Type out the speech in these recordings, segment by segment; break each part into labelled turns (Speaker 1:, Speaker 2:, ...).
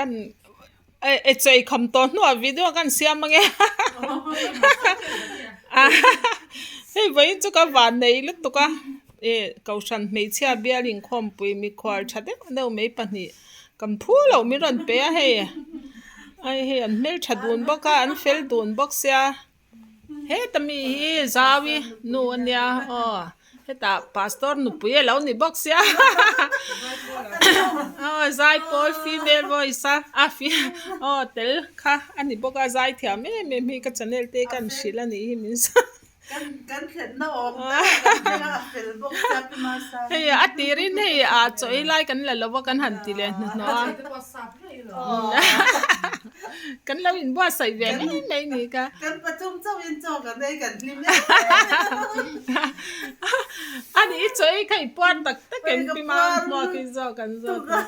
Speaker 1: Kan e chaw ei kham tawh hnuah video kan siam ange hei vawiin chu ka van nei lutuk a eh kohhran hmeichhia bial inkhawmpui mikhual tha deuh deuh mai pahnih kan phu loh min rawn pe a hei ai hei an hmeltha dun bawk a an fel dun bawk sia. Heta mi hi Zaui nu a nia aw hetah pastor nupui a lo ni bawk sia aw zaipawl female voice a a aw tel kha a ni bawk a zaithiam em em hi ka channel te ka an hrilh a nih hi min hei a tirin hei a chaw ei lai kan la lo va kan han ti leh hnuhnawh a. Kan lo inbuatsaih ve mai mai ni ka.
Speaker 2: Kan pathum chauhin chaw kan ei kan hlim em em.
Speaker 1: A nih i chaw ei kha i puar tak tak em pi mam hmuak hi zawk kan zawk a.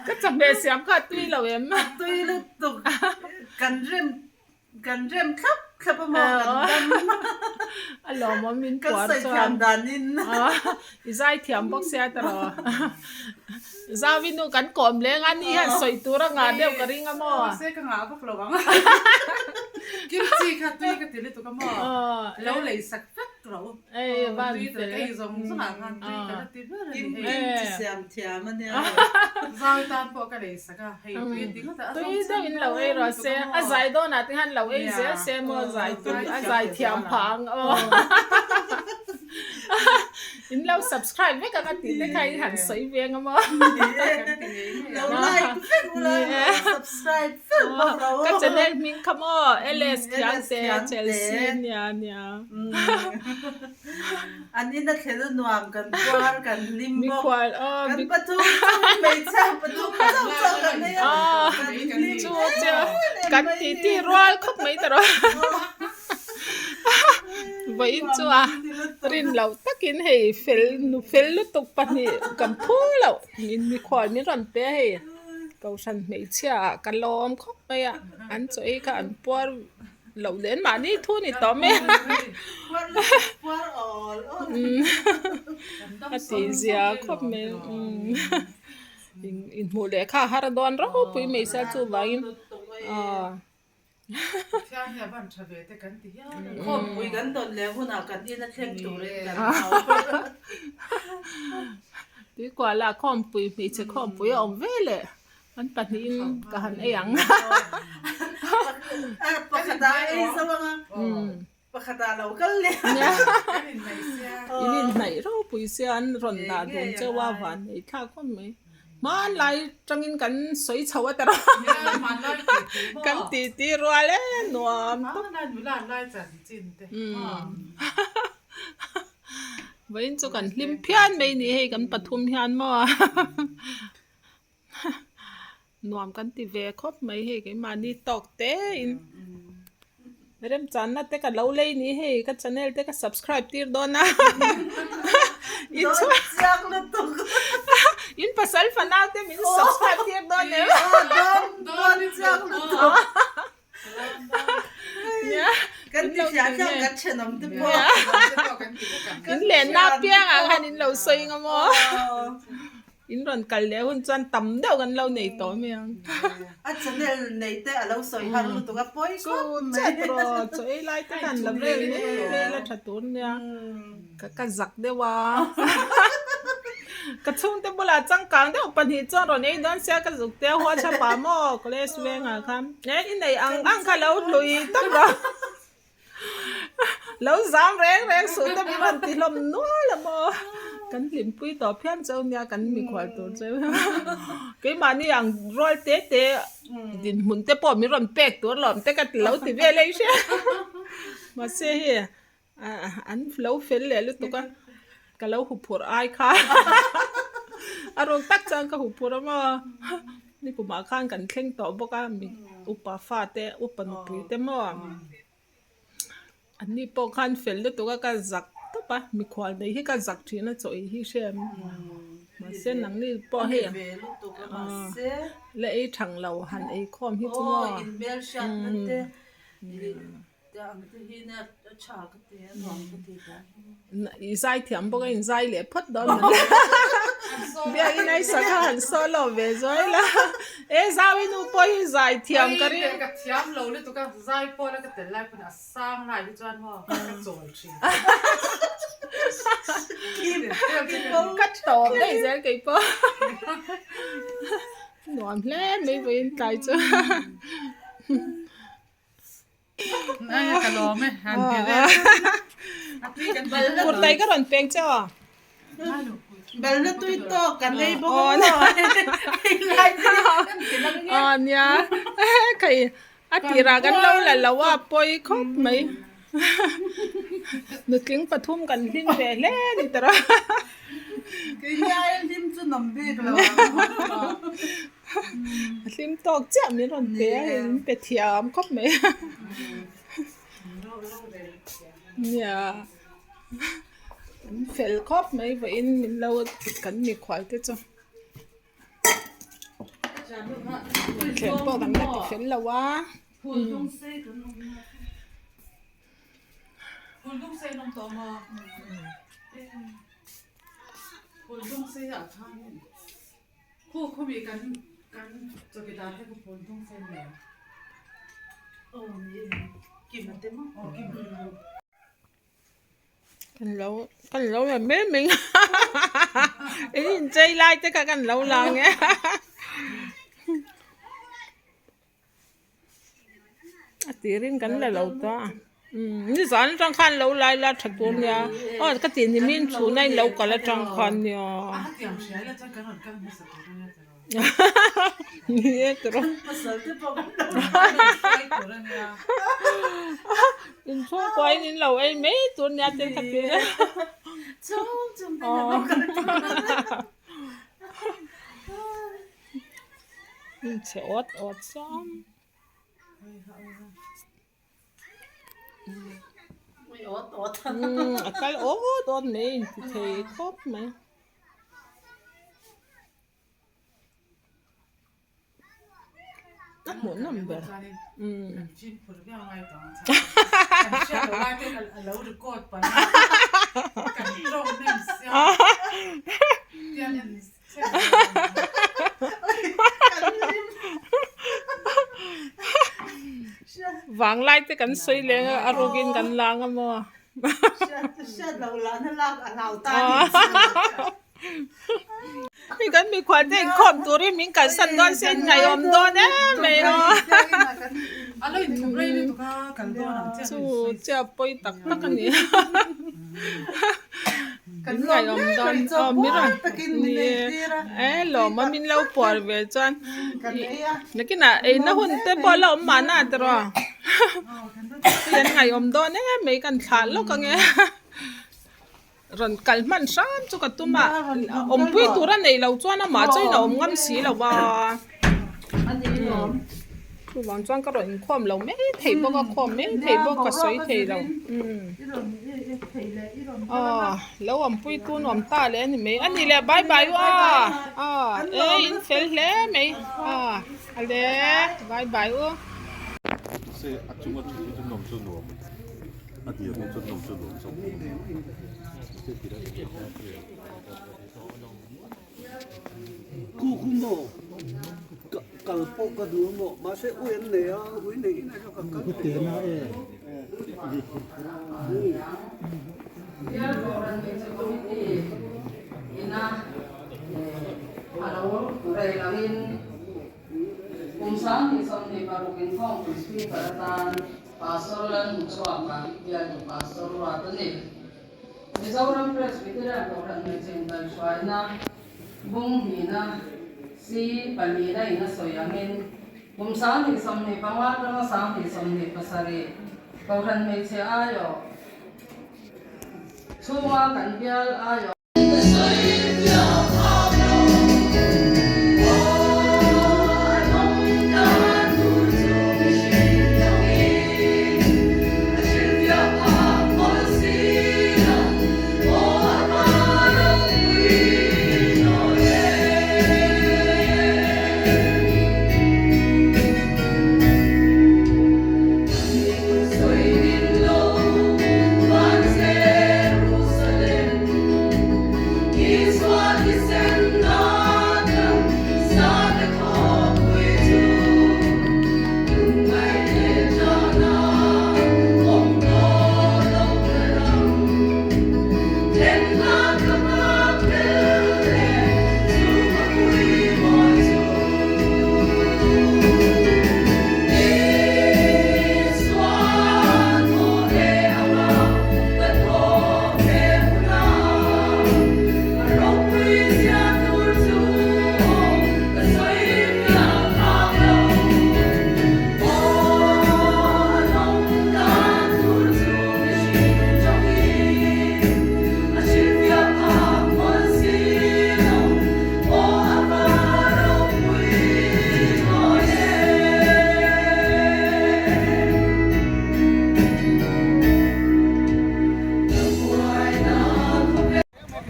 Speaker 1: Ka chawhmeh siam kha a tui lo em.
Speaker 2: A tui lutuk kan rem Kan rem thlap thlap a maw kan dam.
Speaker 1: A lawmawm min
Speaker 2: puar
Speaker 1: chuan.
Speaker 2: Kan sawi thiam danin.
Speaker 1: I zai thiam bawk sia ta rawh. Zawi nu kan kawm leng a ni hian sawi tur a ngah deuh ka ring a maw.
Speaker 3: Mahse ka ngah vak lo ang. Kimchi kha tui ka ti lutuk a maw. Lo lei sak vek rawh.
Speaker 1: Ei van
Speaker 3: fel. Tui ei zawng zawng ah khan tui ka la ti ber a ni hei.
Speaker 2: Kimchi siam thiam a nia.
Speaker 3: Zau tan pawh ka lei sak a, hei tui a ti ngawt a, a
Speaker 1: Tui deuh in lo ei rawh se, a zai dawn ah te khan lo ei zel se maw zai tui a zai thiam phah ang aw. In lo subscribe vek ang a tih te kha in han sawi ve ang a maw.
Speaker 2: Lo like vek ula, lo subscribe vek bawk rawh
Speaker 1: Ka channel hming kha maw LS Khiangte Chelsea nia nia.
Speaker 2: An in a thlen a nuam kan puar kan hlim bawk.
Speaker 1: Mikhual aw
Speaker 2: Kan pathum chauh hmeichhia pathum chauh chauh kan nei a kan hlim
Speaker 1: chu
Speaker 2: em
Speaker 1: chu
Speaker 2: em
Speaker 1: kan
Speaker 2: mai
Speaker 1: ti
Speaker 2: ni.
Speaker 1: ti rual khawp mai ta rawh. Vawiin chu a rin loh takin hei fel nu fel lutuk pahnih kan phu loh min mikhual min rawn pe a hei kohhran hmeichhia ah ka lawm khawp mai a an chaw ei kha an puar Loh len mahni thu ni tawh mai a. A tih zia khawp mai. Inhmuh leh kha a har dawn ropui mai sia chuvangin aw. Tuikuala khawmpui hmeichhe khawmpui a awm ve leh. An pahnihin ka han ei ang.
Speaker 2: Pakhatah ei zo ang a, pakhatah lo kal leh.
Speaker 1: In inhnaih ropui sia an rawn dah dun cheu a van nei thlak khawp mai. Hmanlai tangin kan sawi chho a ta rawh. Kan titi rual e nuam tawp. Vawiin chu kan hlim phian mai ni hei kan pathum hian maw. Nuam kan ti ve khawp mai hei keimahni tawk te in remchanna te ka lo lei ni hei ka channel te ka subscribe tir dawn a in pasal fanau te min subscribe tir dawn em
Speaker 2: Kan ti hriat hian kan thenawm te pawh.
Speaker 1: In lenna apiangah khan in lo sawi ang maw? In rawn kal leh hun chuan tam deuh kan lo nei tawh mai ang.
Speaker 2: A channel nei te a lo sawi har lutuk a pawi khawp mai.
Speaker 1: Chu chet rawh chaw ei lai te khan la vel mai mai la tha tur nia. Ka zak deuh a. Ka chhungte bulah changkang deuh pahnih chuan rawn ei dawn sia ka zuk te a huat tha pah maw college vengah khan e i neih ang ang kha lo hlui tawp rawh lo zam reng reng suh te min rawn ti hlawm nual a maw kan hlimpui tawh phian cheu nia kan mikhual tur cheu keimahni ang rual te te dinhmun te pawh min rawn pek tur lawm te ka ti lo ti vel a i hria mahse hei An lo fel leh lutuk a, ka lo huphurh ai kha a ruk tak chuan ka huphurh a maw nikumah khan kan thleng tawh bawk a mi upa fate upa nupui te maw an ni pawh khan fel lutuk a ka zak tawp a mikhual nei hi ka zak thin a chaw ei hi hrem mahse nangni pawh hei la ei thang lo han ei khawm hi chu maw. I zai thiam bawk a in zai leh phawt dawn a ni. Biakin ai sakha han solo ve zuai la. E zau i nu pawh hi zai thiam ka ring.
Speaker 3: Ka thiam lo lutuk a, zai pawh la ka tel lai pawn a sang lai hi chuan maw ka chawl thin.
Speaker 1: Ka tawp daih zel kei pawh. Nuam hle mai vawiin tlai chu.
Speaker 3: Ka lawm e, han ti vel.
Speaker 1: Kurtai ka rawn peng che aw.
Speaker 2: Balna tui tawk kan ei bawk a maw.
Speaker 1: Aw nia, khai a tirah kan lo la lo a pawi khawp mai. Nutling pathum kan hlim ve hle a ni tawrh a.
Speaker 2: Keini aia hlim chu nawm bik lo ang.
Speaker 1: A hlim tawk chiah min rawn pe a, min pe thiam khawp mai. Nia, an fel khawp mai vawiin min lo kan mikhual te chu. Thleng pawh kan la ti fel lo a. Kan lo kan lo la mai mai in inchei lai te kha kan lo lang e a tirin kan la lo ta nizan atang khan lo lai la tha tur nia aw ka tih ni min chhun a in lo kal atang khan nia ni e tiraw inchhungkua in in lo ei mai tur nia te ka ti Che awt awt sawm. A kal awt awt mai a inti thei khawp mai. A hmuh nawm ber. Vanglai te kan sawi leng a, a rukin kan lang a maw? Hei kan mikhual te inkhawm turin min kalsan dawn se in ngaihawm dawn em mai aw. Chu chiah pawi tak tak a ni. Kan ngaihawm dawn aw mi rawn ni e lawm a min lo puar ve chuan nakinah eina hun te pawh la awm mahna tiraw hei an ngaihawm dawn em mai kan thlah lawk ang e rawn kal hman hram chu ka tum a awmpui tur a neih loh chuan amah chuan a awm ngam si lo va chuvang chuan ka rawn inkhawm lo mai thei bawk a khawm mai thei bawk ka sawi thei lo aw lo awmpui tu nuam ta leh a ni mai a ni leh bye bye u a aw e in fel hle mai aw a le bye bye u.
Speaker 4: Ku ku maw kal pawh ka duh maw mahse ui an nei a ui nei in aṭang ka kal thei lo.
Speaker 5: Kum 2026 inkhawmpui speaker atan Pastor Lalhmuchhuaka bialtu Pastor ruat a ni. Mizoram Presbyterian Kohhran Hmeichhe Inkaihhruaina Bung hnihna C palina in a sawi angin kum 2025 atanga 2027 Kohhran Hmeichhe aiawh chhunga kan bial aiawh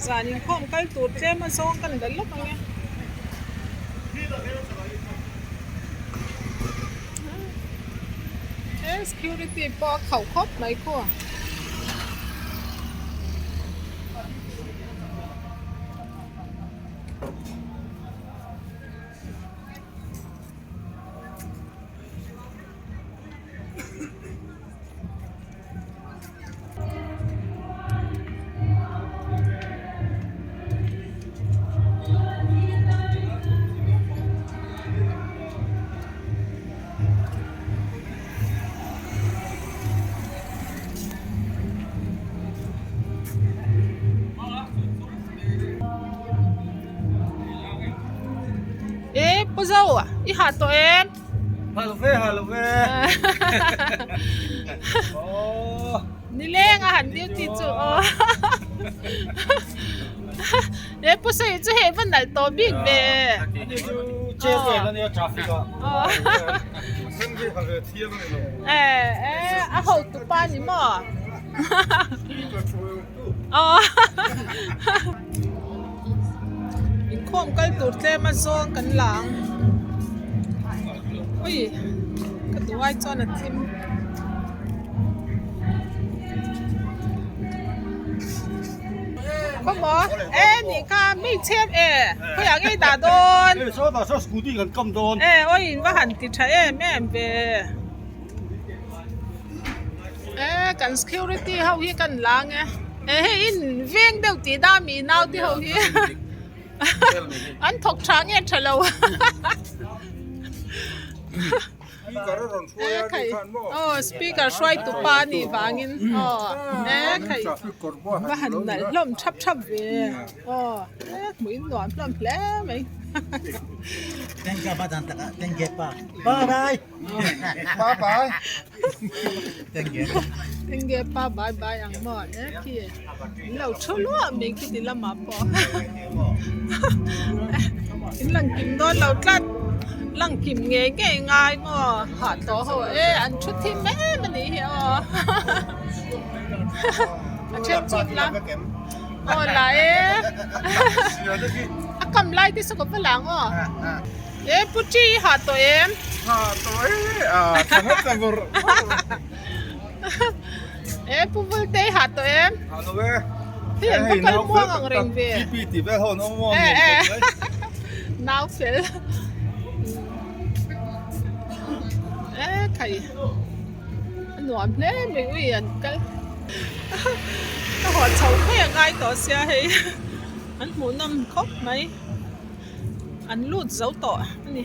Speaker 1: Zan inkhawm kal tur tlem a zawng kan la lawk ang e. He security pawh a khauh khawp mai khu. E pu zo i hah tawh em?
Speaker 4: Ha lo ve ha lo ve aw
Speaker 1: Nileng a han duty chu aw E pu sawi chu hei va nalh tawh bik ve
Speaker 4: Ani chu che vel ania traffic ah
Speaker 1: E e a hotu pa ni maw Aw Inkhawm kal tur tlem a zawng kan la ang ui ka duh ai chuan a thim khawmaw e nih kha mi chhem e khawiah nge i dah dawn e awi in va han ti tha em em ve. E kan security ho hi kan lang e e hei in veng deuh tih da mi nau te ho hi an thawk tha nge tha lo e khai aw speaker hruai tu pa a nih vangin aw e khai va han nalh hlawm thap thap ve aw e hmuh in nuam hlawm hle mai.
Speaker 4: Bye bye.
Speaker 1: Enge pa bye bye ang maw e khi in lo thu luah mai khi ti lamah pawh in lang kim dawn lo tlat lang kim ngei ngei ngai maw hah tawh ho e an thu thim em a nih hi aw a then chu la aw la e a kam lai te saw ka va lang aw. E pu chi i hah tawh em?
Speaker 6: Hah tawh e a tha ngawt ta vawrh vawrh.
Speaker 1: E pu Vulte i hah tawh em?
Speaker 6: Hah lo e.
Speaker 1: Hei an va kal muang ang reng ve.
Speaker 6: TP tih vel ho an awm a nuam khawp mai.
Speaker 1: Nau fel. E khai a nuam hle mai ui an kal. Ka haw chho mai a ngai tawh sia hei an hmuhnawm khawp mai. An lut zo tawh a ni.